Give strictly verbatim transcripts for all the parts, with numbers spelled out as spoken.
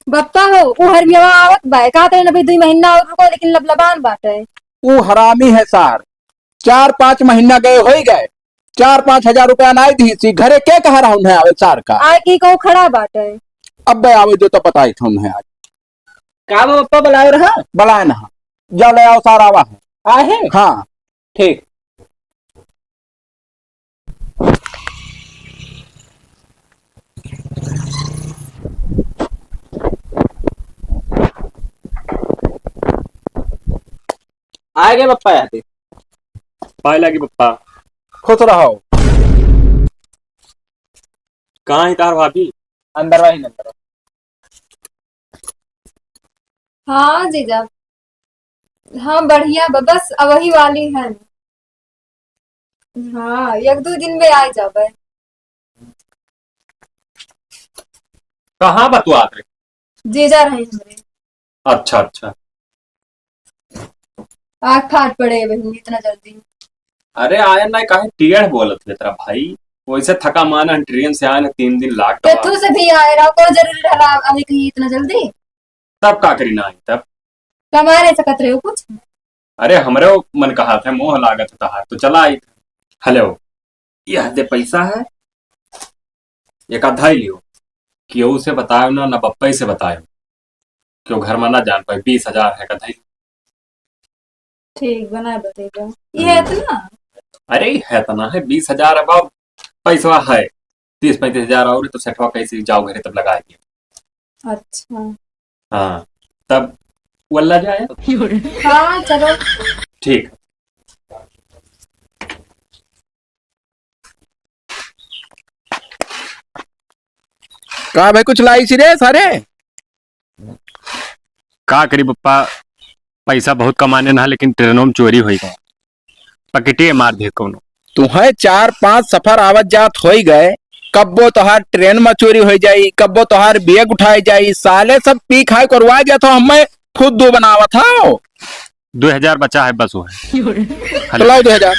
बप्पा हो, उ हरमियावा आवत बा, कहत रहे न भाई दुई महीना और रुको, लेकिन लबलबान बाटे। उ हरामी है सार, चार पाँच महीना गए होई गए, चार पाँच हजार रुपया नाई दिहिसी, घरे के कहा रहा उन्हें आवे सार का। आए की कहूँ खड़ा बाटे। अब बे आवे जो तो बताई था उन्हें आज। का बा बप्पा बुलाए रहा? बुलाए ना, जा ले आओ सार आवा है। आहे? हाँ। ठीक। आए गए बप्पा यहाँ पे। पाए लागी बप्पा। खुश रहो। कहाँ है तार भाभी? अंदर वाही नंबर। हाँ जीजा, हाँ बढ़िया बा, बस अबही वाली है। हाँ, एक दो दिन में आ जाबे। कहाँ बा तू आत रहे? जीजा रहे हमरे। अच्छा, अच्छा। आँख फाट पड़े बहिन इतना जल्दी। अरे आयन ना काहे टेढ़ बोलत है तेरा भाई, वैसे थका माना ट्रेन से आए ना, तीन दिन लाग गवा। केतु से भी आए रहो, कोई जरूरी रहला अभी कहीं इतना जल्दी? तब का करी ना आई तब? कमा नहीं सकत रहे हो कुछ? अरे हमरे मन कहा था, मोह लागत है तहार, तो चला आई था। हेलो, यह दे पैसा है, एक आधा ही लियो, केहू से बतायो ना, ना बप्पे से बतायो, क्यों घर में ना जान पाए, बीस हजार है, एक आधा ही। ठीक, बना बतेगा। ये है हम्म। इतना? अरे, है इतना है, बीस हजार अब पैसा है, तीस पैंतीस हजार और तो सेठवा कैसे जाओ घरे तब लगाए दियो। अच्छा। हाँ, तब वल्ला जाए। हाँ, चलो। ठीक। का भाई कुछ लाई सी रे सारे? का करी पप्पा, पैसा बहुत कमाने ना, लेकिन ट्रेनों में चोरी होई गवा, पकेटिए मार दे कौनो। तुहे चार पांच सफर आवत जात होई गए, कब्बो तोहार ट्रेन में चोरी होई जाई, कब्बो तोहार बैग उठाए जाई, साले सब पी खाए करवा जात हो, हमें फुद्दू बनावत हो। दो हजार बचा है बस वो है। तो लाओ दो हजार।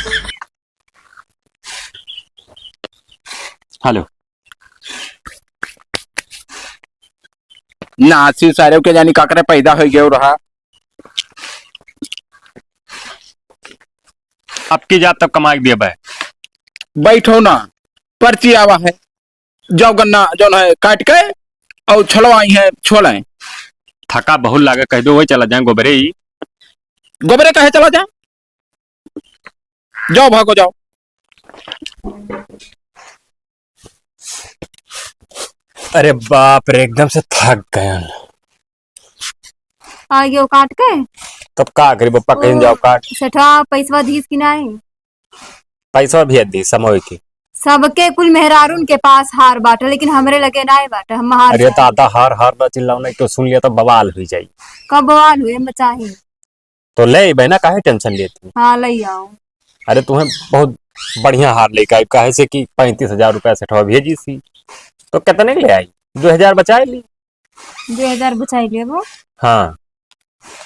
हेलो। नासी सारे के जानी काकरे पैदा हो गयो रहा। अब की जात तब कमाई दिया बे। बैठो ना, पर्ची आवा है, जाओ गन्ना जौन है काट के और छलवाई है, छोलाएं। थका बहुत लागे, कह दो वही चला जाए गोबरे ही। गोबरे कहे चला जाए? जाओ, भागो, जाओ। अरे बाप रे, एकदम से थक गयन। आ गयो काट के। तब का करी पप्पा, कहीं ओ, जाओ काट। सेठा पैसवा दीस कि नहीं? पैसवा भी दी समय की। सबके कुल मेहरारून के पास हार बाटे, लेकिन हमरे लगे नहीं बाटे, हम हार अरे जाए। दादा, हार हार ना चिल्लाओ, नहीं तो सुन लिया तो बवाल हुई जाई। कब बवाल हुए, हम चाही। तो ले अइबे ना, काहे टेंशन लेत ही? हाँ, ले आओ। अरे, तुम्हें बहुत बढ़िया हार लेके आई, काहे से कि पैंतीस हजार रुपया सेठवा भेजी सी, तो कितने के ले आई? दो हजार बचाए ली। दो हजार बचाए लेबो? हाँ।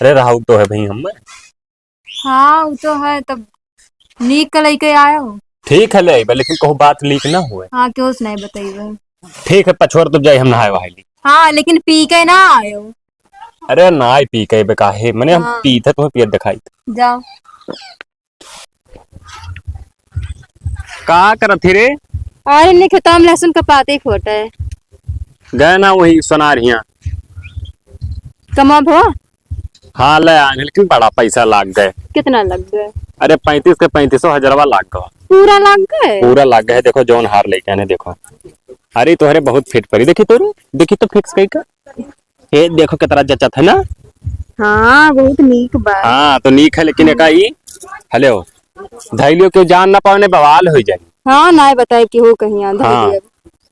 अरे, रहा तो है भाई हम में। हाँ, वो तो है, तब नीक के लेके आयो। ठीक है, ले अइबे, लेकिन कहूँ बात लीक ना हुए। हाँ, क्यों से नहीं बताइबे? ठीक है, पछोर तुम जाई, हम नहाए वहाए ली। हाँ, लेकिन पी के ना आयो। अरे ना, पी के बे काहे? मने हम हाँ। पीत है, तुम्हें पियत दिखाई। जाओ। का करत ही रे? अरे, ने खेतवा में लहसुन का पाती खोटे। गए ना वही सोनार हिया। कमा भो? हाँ, ले आए, लेकिन बड़ा पैसा लाग गए। कितना लग गए? अरे, पैंतीस के पैंतीसों हजारवा लाग गवा। पूरा लाग गए? पूरा लाग गए। देखो, जौन हार लेके आने, देखो। अरे, तोहरे बहुत फिट पड़ी। देखी तोरे, देखी तो फिक्स कई का। ए, देखो, कितना जचत है ना? हाँ, बहुत नीक बा। हाँ, तो नीक है, लेकिन एका ई, हेलो, धैलियो के जान ना पावे, बवाल हो जाए। हाँ, ना बताए कि हो कहीं आंधा हाँ। हो गया।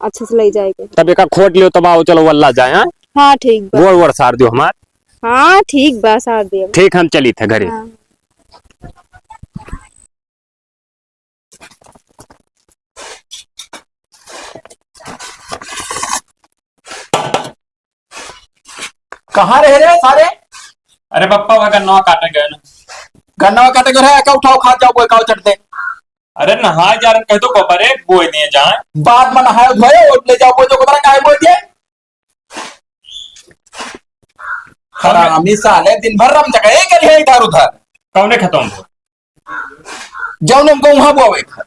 अच्छे से ले जाएगा। तब एका खोट लियो, तब आओ, चलो, वल्ला जाए, हाँ? हाँ, ठीक बा। गोड़ वोड़ सार दियो हमार। हाँ, ठीक बा, सार दियो। ठीक, हम चली थे घरे। हाँ। कहाँ रहे रे सारे? अरे पप्पा, वह गन्नवा काटे गए ना। गन्नवा काटे गए रहे, का उठाओ, खा जाओ, बोए काओ चढ़ते। अरे नहाए जा रहे, कह दो गोबरे बोए दिए जाए। बाद में नहाए धोए, और ले जाओ, बोए जो गोबरा काहे बोए दिए? हरामी साले दिन भर रम चका, एक करिए इधर उधर। कौने खतम हो? जौन हमको वहाँ बोवे खाए।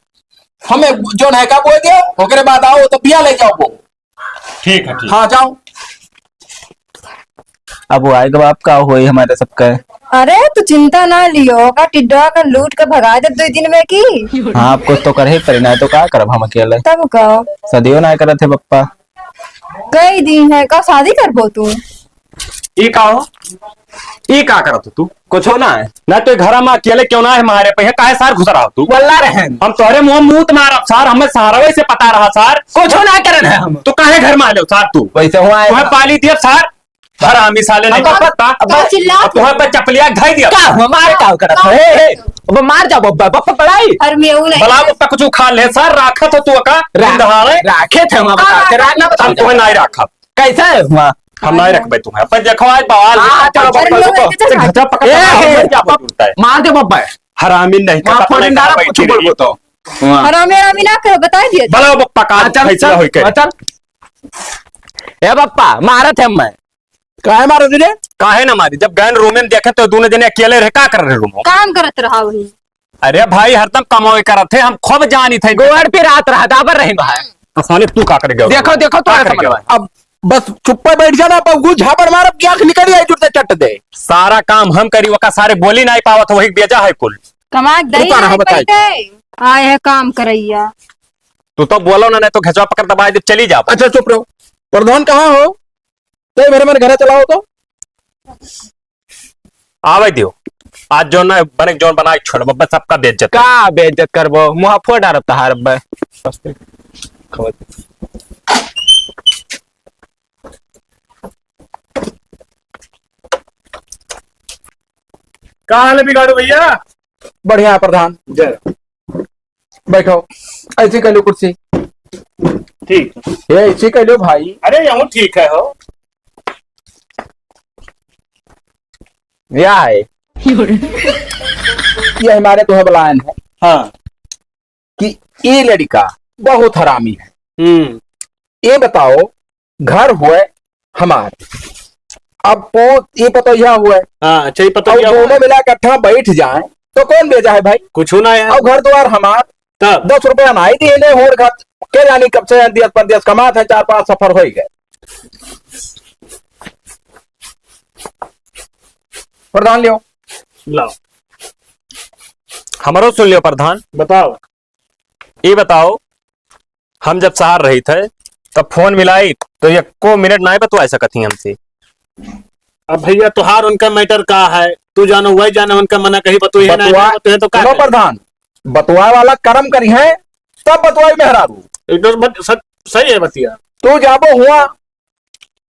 हमें जौन है का बोल दियो, ओकरे बाद आओ तो बिया ले जाओ वो। ठीक है, ठीक। हाँ, जाओ। अब वो आएगा बाप का होई हमारे सबका। अरे, तू चिंता ना लियो, का टिड्डा का लूट के भगा दे दो दिन में की। हाँ, अब कुछ तो करे ही पड़ी, ना तो का करब हम अकेले। तब का? सदियों ना करत है पप्पा। कई दिन है, का शादी करबो तू? ई का हो? ई का करत हो तू? कुछो ना है। ना तो घर में अकेले क्यों ना है मारे पे, काहे सार घुस रहा हो तू? वल्ला रहन। हम तोहरे मुंह मूत मारब सार, हमें सहारवे से पता रहा सार। कुछो ना करन है हम। तू काहे घर में आले हो सार तू? वैसे हुआ है तुम्हें ना। पाली दिया सार। हरामी साले हम नहीं तो करता। अब तो चिल्ला अब तुम्हें पे चपलिया घाई दिया। का हुआ? मार का करत हो? हे, हे। अब मार जाओ बब्बा, बब्बा पड़ाई। और मैं वो नहीं। भला बब्बा कुछ उखाड़ ले सार, राखत हो तू का? रा-, दिन दहाड़े। राखे थे हम, बता के राख ना, बता हम तुम्हें नहीं राखब। कैसे हुआ? हम नहीं रखबे तुम्हें। अपन देखो आज बवाल हाँ, होई। चलो, चलो, चलो, चलो, चलो, चलो, चलो, पकड़, ए, पकड़, ए, पकड़, पकड़, पकड़, पकड़। मार दे बब्बा। हरामी नहीं मार करता, फोड़ नहीं डाला, डाला, कुछ बैठी बोल रही। बोतो। हाँ। हरामी, हरामी ना करो, बता दिए। भला वो पका हाँ, चल, फैसला चल, होई के। हाँ, चल। ए बप्पा, मारत है मैं। काहे मारत रे? काहे ना मारी? जब गैन रूम में देखे तो दोनों जने अकेले रहे, का कर रहे रूम में? काम करत रहा वही। अरे भाई, हरदम कमाई करत है, हम खूब जानी थे। गोड़ पे रात रहा, दाबर रहे भाई। तो साले तू का कर गया? देखो, देखो, तो का कर समझ गया? में। अब बस चुप्पे बैठ जाना, अब वो झापड़ मारब कि आँख निकल जाए, जुट से चट दे। सारा काम हम करी, वका सारे बोली नहीं पावत, वही बेजा है कुल। कमा के तू दही का रहा नहीं बताई? पैते। आए है काम करैया। तू तो बोलो ना, नहीं तो घेचवा पकड़ दबाए दे, चली जाओ। अच्छा, चुप रहो। प्रधान कहाँ हो? तय भरे मन घरे चलाओ तो। आवे दियो। आज जौन ना बने, जौन बनाए छोड़, बब्बा सबका बेइज्जत। का बेइज्जत करबो? मुँह फोड़ डारब तहार अब्बे। का हाल है बिगाड़ू भैया? बढ़िया है प्रधान। जय। बैठो, ऐसी कर लो कुर्सी। ठीक। ये ऐसी कर लो भाई। अरे, यूं ठीक है हो। यह है। ये हमारे तुम्हें बलायन है। हाँ। कि ये लड़का बहुत हरामी है। हम्म। ये बताओ, घर हुए हमार। अब वो, ये पतोहिया हुए। हाँ, अच्छा, ये पतोहिया अब दोनों हुए। मिला इकट्ठा बैठ जाए, तो कौन बेजा है भाई? कुछ ना है। अब घर द्वार हमार। तब? दस रुपया ना ही दिए ने, होर घात के जानी कब से दियस परदेस कमात है, चार पांच सफर होई गए। प्रधान लियो। लाओ। हमरो सुन लियो प्रधान। बताओ। ई बताओ, हम जब शहर रही थे, तब फोन मिलाई, तो एको मिनट नाहीं बतवाए सकत ही हमसे। अब भैया, तोहार उनका मैटर का है? तू जानो, वही जाने, उनका मना कहीं बतुए ना, बतवा-, बतुए तो का सुनो करे? प्रधान, बतवाए वाला करम करी है, तब बतवाई मेहरारू। एकदम बत-, सच, सही है बतिया। तू जाबो हुआ,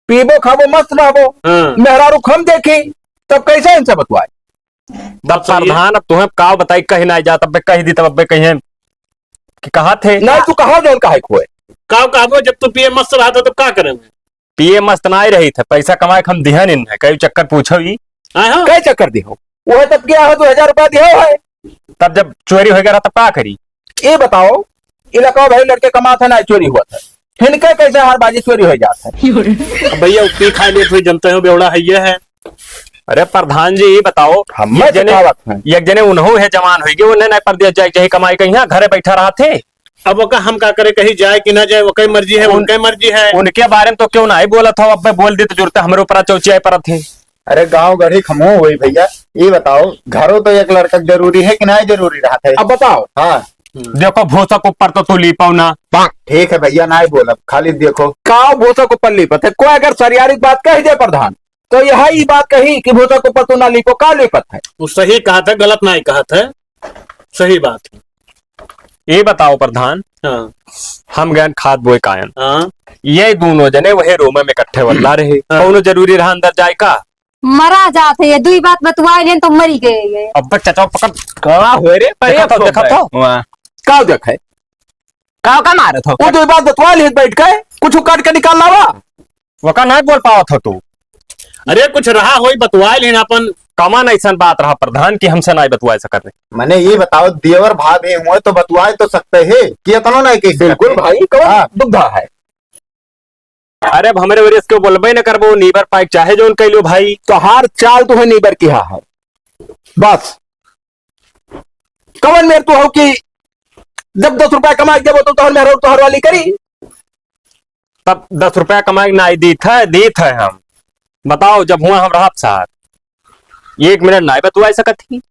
पीबो खाबो मस्त रहबो। हाँ। मेहरारू खम देखी, तब कैसे इनसे बतवाए? तब सही है। प्रधान, अब तुम्हें का बताई, कहीं ना जात, अब कही दी, तब अब कहीं कि कहा थे? नहीं, तू कहा जौन कहा खोए। का कहबो, जब तू पिए मस्त रहा था, तब का करे? पिए मस्त ना ही रही थे, पैसा कमाए के हम दिहन इन है, कई चक्कर पूछो ही। हाँ, हाँ। कई चक्कर दिहो? वो तब क्या हो, दो हजार रुपया दिहो है। तब जब चोरी हो गया रहा, तब का करी? ये बताओ, इलाका भाई लड़के कमात है ना, चोरी हुआ था, इनका कैसे हर बाजी चोरी हो जात है? अब भैया, पी खाए लेत हुई जनते हो, बेवड़ा है ये है। अरे प्रधान जी, ये बताओ, हम एक जने, सिखावत हैं। एक जने उन्हों है जवान होइगे, उन्हें नहीं परदेस जाए, चाहे कमाई कहीं, यहाँ घरे बैठा रहा थे। अब ओका हम का करे, कहीं जाए कि ना जाए, ओके मर्जी है, उन-, उनके मर्जी है। उनके बारे में तो क्यों ना ही बोलत हो, अब मैं बोल दी तो जुड़ते हमरे ऊपर चौचिया परत है। अरे गाँव गढ़ी खमो हुई भैया, ये बताओ, घरो तो एक लड़का जरूरी है कि ना जरूरी रहा था? अब बताओ। हाँ। देखो, भूसा के ऊपर तो तू लीपो ना। ठीक है भैया, ना ही बोलब, खाली देखो। का भूसा के ऊपर लीपत है? कोई अगर सरियारी बात कह दे प्रधान, तो यह ही बात कही कि भूसा के ऊपर तू ना लीपो, का लीपत है? वो सही कहा था, गलत ना ही कहा था, सही बात है। ये बताओ प्रधान, हाँ। हम गए खाद बोए कायन। हाँ। ये दोनों जने वही रूम में इकट्ठे वल्ला रहे। हाँ। कौनो जरूरी रहा अंदर जाए का? मरा जात है, ये दुई बात बतवाए लेन तो मरी गए ये। अब चचा पकड़। का हो रे? देखा तो, देखा तो। वाह। का देखे? का, का मारत हो? वो दुई बात बतवा लिहित बैठ के, कुछ काट के निकाल लावा। वका नाहीं बोल पावत हो तू। अरे कुछ रहा होई बतवाए लेन अपन। कमन ऐसन बात रहा प्रधान कि हमसे नाहीं बतवाए सकत है। मने ये बताओ, देवर भाभी हुए तो बतवाए तो सकते हैं कि इतनो नाहीं कह सकते? बिल्कुल भाई, कौन हाँ। दुविधा है? अरे, अब हमरे वरिस के बोलबे न करबो, नीबर पाइक चाहे जौन कइ लो भाई। तोहार चाल तो है नीबर किहा है। बस, कवन मेर तू हो कि जब दस रुपया कमाइ के देबो तो तोहर मेहरारू तोहर वाली करी? तब दस रुपया कमाइ के नाहीं दीत है, दीत है हम। बताओ, जब हुआ हम रहब साथ, एक मिनट नाहीं बतुआइ सकत ही।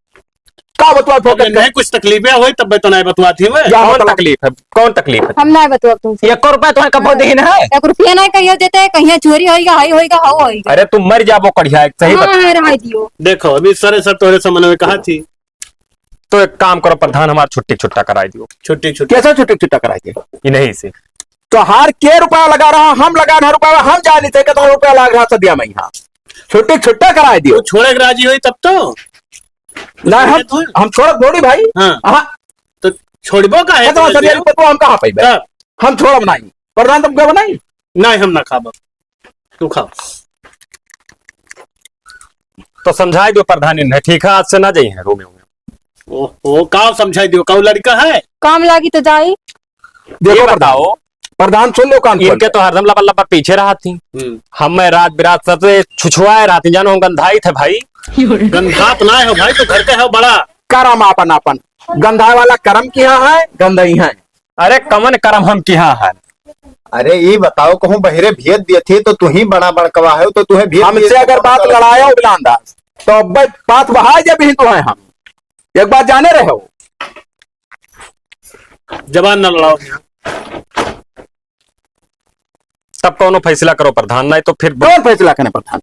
का बतुआ फोकट अरे कर? नहीं, कुछ तकलीफे होई तब तो नाहीं बतुआत ही मैं। या कौन बतुआ? तकलीफ है? कौन तकलीफ है? हम नाहीं बतुआब तुमसे। एको रुपया तोहन कबो हाँ। देन है? एक रुपया नाहीं कहियो देते, कहिया चोरी होइगा, हाई होइगा, हाउ होइगा। अरे तुम मर जाबो कढ़िया, एक सही हाँ, बता। हाँ, रहाई दियो। देखो, अभी सरे सर तोहरे समन्वय कहा थी। तो एक काम करो प्रधान, हमार छुट्टी छुट्टा कराइ दियो। छुट्टी छुट्टा। कैसे छुट्टी छुट्टा कराइ दियो? इन्हीं से। तोहार के रुपया लगा रहा, हम लगा रहा रुपया, हम जानी थे कितना रुपया लाग रहा सदिया में यहाँ। छुट्टी छुट्टा कराइ दियो। तू छोड़े के राजी होई तब तो। नहीं, हम, तू हम छोड़ब थोड़ी भाई। हाँ। हाँ। तो छोड़बो का है इतना तू सदिया ऐसे? रुपया तो हम कहाँ पाइबे? तब? हम छोड़ब नहीं। प्रधान तुम क्या बनाई? नहीं, हम ना खाब। तू खाओ। तो समझाइ दियो प्रधानी ने, ठीक है, आज से ना जाइए रूमे में। ओहो, का समझाइ दियो, का लड़का है? काम लागी तो जाई। देखो ये प्रधान, बताओ, प्रधान सुन लो कान खोल इनके के। तो हरदम लबर लबर पीछे रहत ही। हम्म। हम मैं रात बिरात सबसे छुछुआए रहत ही, जानो हम गंधाइत है भाई। गंधात ना हो भाई, तो घर के हो बड़ा। करम आपन आपन, गंधाए वाला करम किहा है, गंधई है। अरे कमन करम हम किहा है? अरे ई बताओ, कहूँ बहिरे भेज दिए थे तो तू ही बड़ा बड़कवा है, तो तुहे भेज हमसे दिए अगर तो बात बड़कवा लड़ाया है। उगलान दास, तो अब बात बहाय जब ही तो है हम। एक बात जाने रहे हो। जबान ना लड़ाओ यहाँ। तब कौनो फैसला करो प्रधान, नहीं तो फिर कौन फैसला करे प्रधान?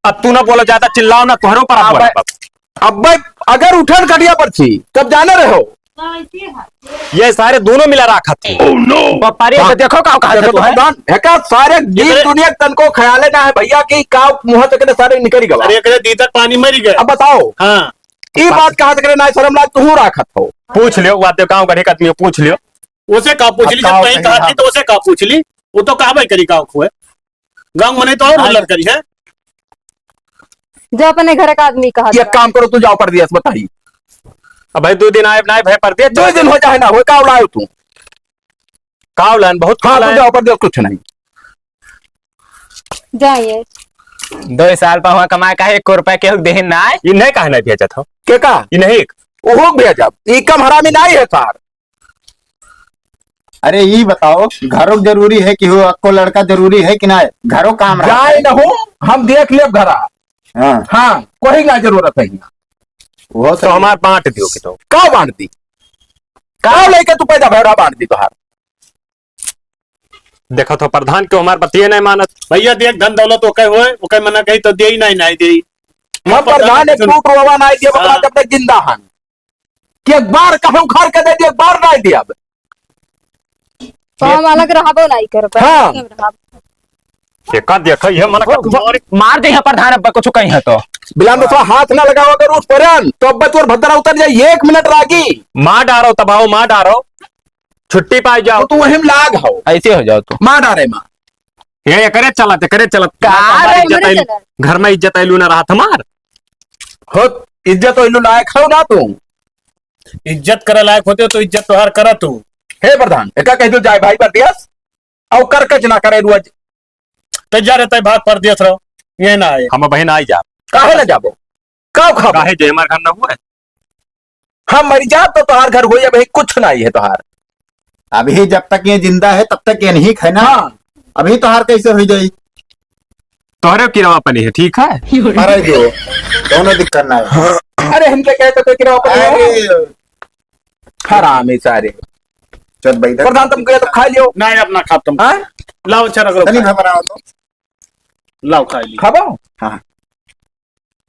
अब तू ना बोलो, ज्यादा चिल्लाओ ना, तोहरो पर आप अब बोलो। अब भाई, अगर उठन खटिया पर थी, तब जाने रहो। ये सारे दोनों मिला रखा थी। Oh no! बाप रे, हाँ। तो देखो का कहा देखो था तो तू है? प्रधान, है का सारे दीन इधर दुनिया तन को ख्याल है ना है भैया कि का मुंह से के सारे निकल गवा। अरे, एकरे दी तक पानी मरी गए। अब बताओ। हाँ। ई बात कहा तक ना शर्म लाग तू राखत हो। पूछ लियो, बात गाँव गढ़े का आदमी पूछ लियो। उसे का पूछ अब ली, जब का कहीं कही कहा थी हम? तो उसे का पूछ ली, वो तो कहबे करी गाँव खोए। गाँव मने तो और हाँ। हुल्लड़ करी है। जो अपने घर का आदमी कहा एक था। काम करो, तू जाओ परदेस, बताई। अब भाई, दो दिन आए, ना आए, भाई, परदेस दो जाओ। दिन हो चाहे ना हो, का लायो तू? का लान? बहुत हाँ, कुछ तू लान। जाओ परदेस, कुछ नहीं। जाइए। दो साल पर हुआ कमाए का है, एक रुपया केहू देहे ना आए। ये नहीं कहा नहीं भेजत हो? के का? ये नहीं। ओहो भेजब, ई कम हरामी नहीं है सार। अरे, ई बताओ, घरो जरूरी है कि हो, अक्को लड़का जरूरी है कि ना? घरो काम रहा जाए है। न हो, हम देख लेब घरा। हाँ। हाँ, कोई ना जरूरत है यहाँ। वो तो तो हमार बांट दियो कि तो। का बांट दी? का लइके तू पैदा भैरा बांट दी तोहार? देखो तो प्रधान के हमार बतिये नहीं मानत। भैया देख, धन दौलत ओके होए, ओके मना कही तो देई नहीं, नहीं देई। हम प्रधान एक टूट रोवा नहीं दिए, बकरा हाँ। जब तक जिंदा हन। कि एक बार कहूँ उखाड़ के दे दिए, एक बार नहीं दिए अब। तो हम अलग रहबो नहीं करब, हाँ। अलग रहब। एका देखा, ये मन का मार दे है प्रधान, अब कुछ कहीं है तो। बिलान दोस्तों, हाथ ना लगाओ अगर उस पर, तो अब तोर भद्रा उतर जाए, एक मिनट रागी। मार डारो, तबाओ, मार डारो। छुट्टी पाई जाओ। तो तू वहीं लाग हो। ऐसे हो जाओ तू। मार डारे माँ। ये, ये करे चलत, करे चलत। का हमार रे? इज्जत आइल, चलत। घर में इज्जत आइलू ना रहत हमार। हो, इज्जत आइलू लायक हो ना तू। इज्जत करे लायक होते हो तो इज्जत तोहार करा तू। हे प्रधान, एका कह दो जाए भाई परदेस, और कर कच ना करे रोज। तो जा रहता है भाग परदेस रहो, ये ना आए। हम बहिन आई जा। काहे ना जाबो? का खाबो? काहे जे हमार घर ना हुआ है? हम मरी जाब तो तोहार घर होई, अबही कुछ नाई है तोहार। अभी जब तक ये जिंदा है, तब तक ये नहीं है ना। हाँ। अभी तोहार कैसे हो जाई? तोहरे किरवा पनी है, ठीक है? अरे जो, दोनों दिक्कत ना है। अरे हमके कहते तो किरवा पनी है। अरे। हरामी सारे। चल भाई, इधर। प्रधान तुम कहे तो खा लियो। नहीं, अपना खा तुम। हाँ? लाओ, अच्छा रख लो, तनी खा। भमरा हो तो। लाओ, खा ली। खाबो? हाँ।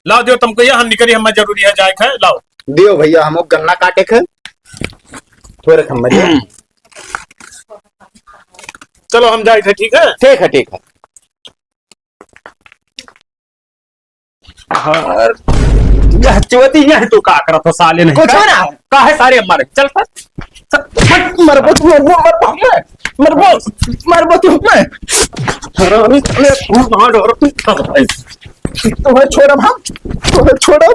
लाओ, दियो तुमको, ये हम निकली, हमें जरूरी है, जाए खाए, लाओ। दियो भैया, हम गन्ना काटे खे। थोड़े खम्मा दियो। चलो, हम जाए थे, ठीक है? ठीक है, ठीक है। हाँ, यह चोदी, यह तू का करत हो साले नहीं? कुछ ना। काहे सारे मर? चल, चल। मरबो तू, मरबो, मरबो, मरबो, मरबो तू, मैं। हरामी साले, तू ना डरो, तू। तुम्हें छोड़ब हम, तुम्हें छोड़ब।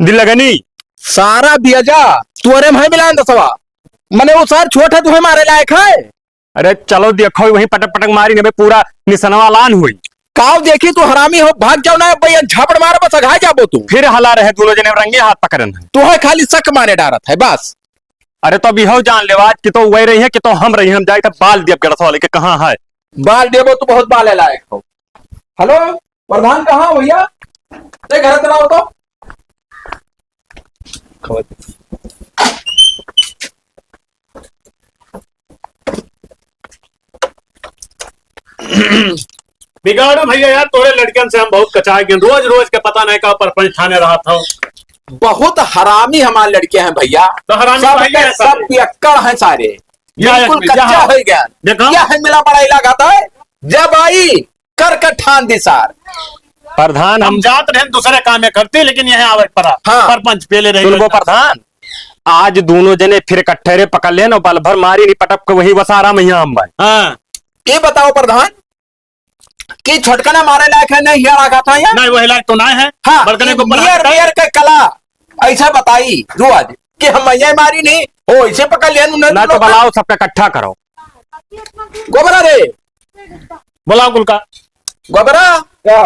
दिल लगनी। सारा बियजा तोरे में है मिलान दसवा। मने वो सार छोट है, तुम्हें मारे लायक है। अरे चलो देखो, वहीं पटक पटक मारी, नबे पूरा निसनवा लान हुई। काव देखी तू हरामी हो, भाग जाओ ना भैया, झापड़ मार बस अघाय जाबो तू। फिर हला रहे दोनों जने रंगे हाथ पकड़न है। तू है खाली शक मारे डारत है बस। अरे तो अब इहो जान लेवा कि तो वही रही है कि तो हम रही, हम जाए तो बाल दिया गड़स वाले के कहाँ है। बाल देबो तू बहुत बाले लायक हो। हेलो प्रधान, कहाँ हो भैया? ते घर चलाओ तो। बिगाड़ू भैया यार, तोरे लड़कन से हम बहुत कचाए गए, रोज रोज के पता नहीं का परपंच ठाने रहत हो। बहुत हरामी हमारे लड़के हैं भैया। तो हरामी सब भाई के है सब सारे। पियक्कड़ हैं सारे। या, या, बिल्कुल या, कच्चा हाँ। हो गया। देखो। यह है मिला बड़ा इलाका था। जब आई करके ठान दी सार। प्रधान, हम हम जात रहे दूसरे काम में करती, लेकिन यहाँ आवे पड़ा। हाँ। परपंच पेले रहे। सुन गो प्रधान, आज दोनों जने फिर इकट्ठे रे पकड़ लेन और बल भर मारी नहीं पटक के वही वसारा में यहाँ हम भाई। हाँ। ये बताओ प्रधान, कि छोटकना मारे लायक है नहीं, हिया रखा था यहाँ? नहीं, वही लायक तो नहीं है। हाँ, बड़कने को पढ़ा मियर, के मियर के कला ऐसा बताई रोज कि हम ये मारी नहीं, हो इसे पकड़ लिया उन्होंने ना तो तो बलाओ, सबका इकट्ठा करो। गोबरा रे, बुलाओ कुल का। गोबरा, क्या?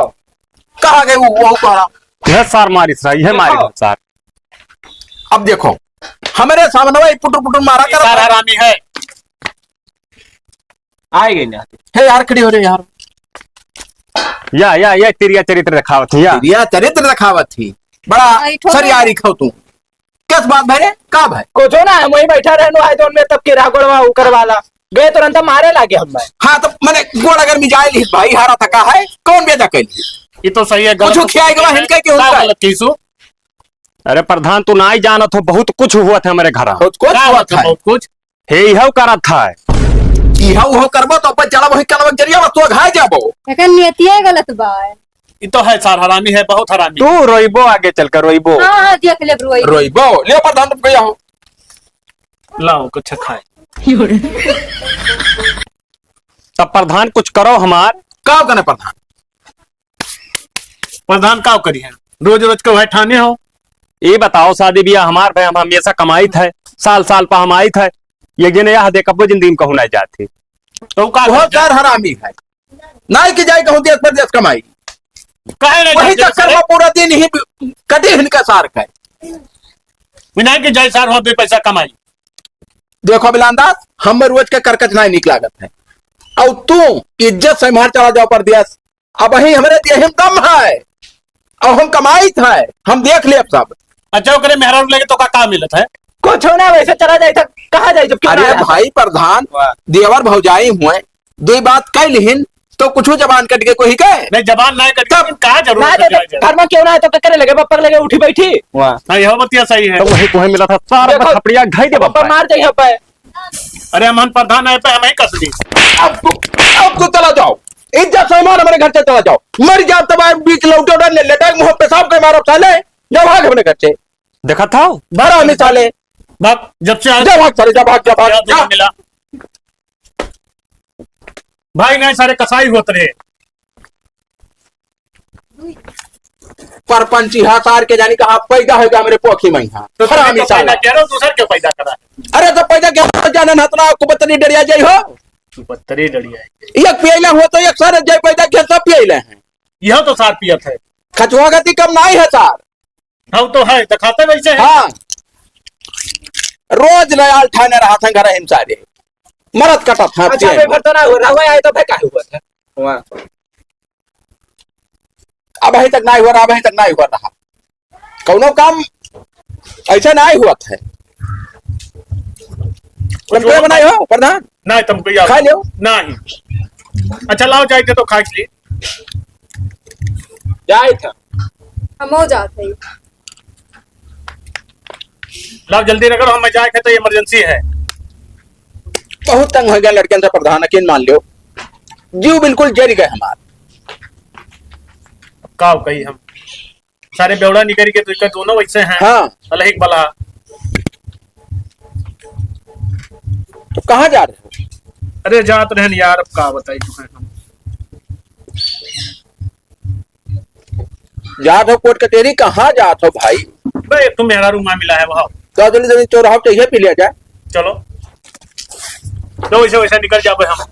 कहाँ गए वो, वो पारा? यह सार मारिस रहा, यह मारिस सार। अब देखो, हमारे सामने वही पुटुर पुटुर मारा ये कर सार हरामी है। आए गए ना। हे यार, खड़ी हो रे यार। या, या, या तिरिया चरित्र दिखावत ही, या। तिरिया चरित्र दिखावत ही। बड़ा आई ठोक सरियारी खाओ तू। किस बात भाई रे? का भाई? कुछो ना, हम वही बैठा रहनो, आए तो उनमें तब के रागोड़वा उकर वाला। गए तुरंत मारे लागे हम भाई। हाँ, तो मने गोड़ अगर मिजाइल ही भाई, हारा थका है, कौन बेजा कैल ही? ये तो सही है, गलत कुछ खियाए के बाद हिनका क्यों का होता है? गलत कीसु? अरे प्रधान, तू नाई जानत हो, बहुत कुछ हुआ था हमारे घर। बहुत कुछ का हुआ हुआ था, था? बहुत कुछ? हे, इहउ करत है। इहउ उहउ करबो तो अपन चला वही कलवा जरिया बस तू घाय जाबो। एकर नियतिये गलत बा। ई तो है सार हरामी है, बहुत हरामी। तू रोइबो, आगे चल कर रोइबो। हाँ, हाँ, देख लेब रोइबो। रोइबो, ले प्रधान तुम गया हो। लाओ, कुछ खाए। तब प्रधान कुछ करो हमार। का कने प्रधान? प्रधान का करी है? रोज रोज के वह ठाने हो। ये बताओ, शादी ब्याह हमार भय, हम हमेशा कमाइत है, साल साल पर हम आइत है, ये गिने यह दे कब्बो जिंदगी में कहूँ नहीं जाते। तो का वो कर कर हरामी है। नाई की जाए कहूँ देश परदेश कमाई। काहे नहीं वही जाते चक्कर रे? में पूरा दिन ही कटी इनका सार का है। विनायक की जय सार हो, दो पैसा कमाई। देखो बिलान दास, हम रोज के करकच नहीं निक लागत है। और तू इज्जत से मार चला जाओ परदेश। अब ही हमरे देह में दम है। और हम कमाइत है, हम देख लेब सब। अच्छा, ओकरे मेहरारू लेके तो का, का मिलत है? कुछ ना, वैसे चला जाए था, कहाँ जाए जब क्यों अरे ना जाए? भाई प्रधान, वाह। देवर भौजाई हुए, दो बात कह लिहिन, तो कुछ जबान कट के कोई के? नहीं, जबान ना कट के, तब लेकिन कहाँ जरूरत ना है जाए, जाए, जाए? घर में क्यों ना है, तो के करे लगे, पप्पा के लगे उठी बैठी। वाह। हाँ, यह बतिया सही है। तो वही कोहे मिला था, सारा देखो, बस थपड़िया घाई दे बप्पा बप्पा। मार जाइए पे। अरे, हम प्रधान है पे, हम ही कस दी। अब तू, अब तू चला जाओ, इज्जत से मार हमारे घर से चला जाओ, मर जाओ तब आए बीच लौटे उड़ा ले, लेटा मुँह पेशाब के मारो साले, जा भाग अपने घर से। देखा था? भरा हमें साले। भाग, जब से आए जा भाग साले, जा भाग, जा भाग, जा। मिला। भाई नहीं, सारे कसाई होत रहे। परपंची हा सार के जानी कहाँ पैदा होगा मेरे पोखी में यहाँ। तो हरामी तुम्हें तो पैदा साला। किया ना, दूसर के पैदा करा है। अरे तो पैदा किया तो जाने ना, इतना कुबतनी डरिया जाई हो। कुबतनी डरिया है। एक पियला हुआ तो एक सारे जय पैदा किया, सब पियले हैं। यह तो सार पियत है। खचुआ गति कम नहीं है सार। हम तो है, दिखाते वैसे है। हाँ। रोज नयाल ठाने रहा था घर हिम सारे। मरद कटा था अच्छा, पिए। पेपर तो ना हुआ, रहुआ आए तो फिर काहे हुआ था? वाह। अब अभी तक नहीं हुआ रहा, अभी तक नहीं हुआ रहा। कौनो काम ऐसा नहीं हुआ था। तुम क्या बनाए हो, प्रधान? नहीं, तुमको याद खा लियो। नहीं। अच्छा, लाओ, जाए थे तो खा लिए। जाए था। हमो जात है। लाओ, जल्दी रगड़ो, हमें जाए के तो emergency है। बहुत तंग हो गया लड़कन से प्रधान, यकीन मान लियो। जीव बिल्कुल जरि गए हमार। का कही हम, सारे बेवड़ा निकल के तो इनका दोनों वैसे हैं। हाँ। अलग एक बला। तो कहाँ जा रहे हो? अरे जात रहन यार, अब का बताई तुम्हें हम। जात हो कोर्ट कचहरी, कहाँ जात हो भाई? बे, एक तो मेहरारू मामिला है वहाँ। तो जल्दी जल्दी चौराहा पे चाहिए पी लिया जाए। चलो, तो वैसे वैसे निकल जाबे हम।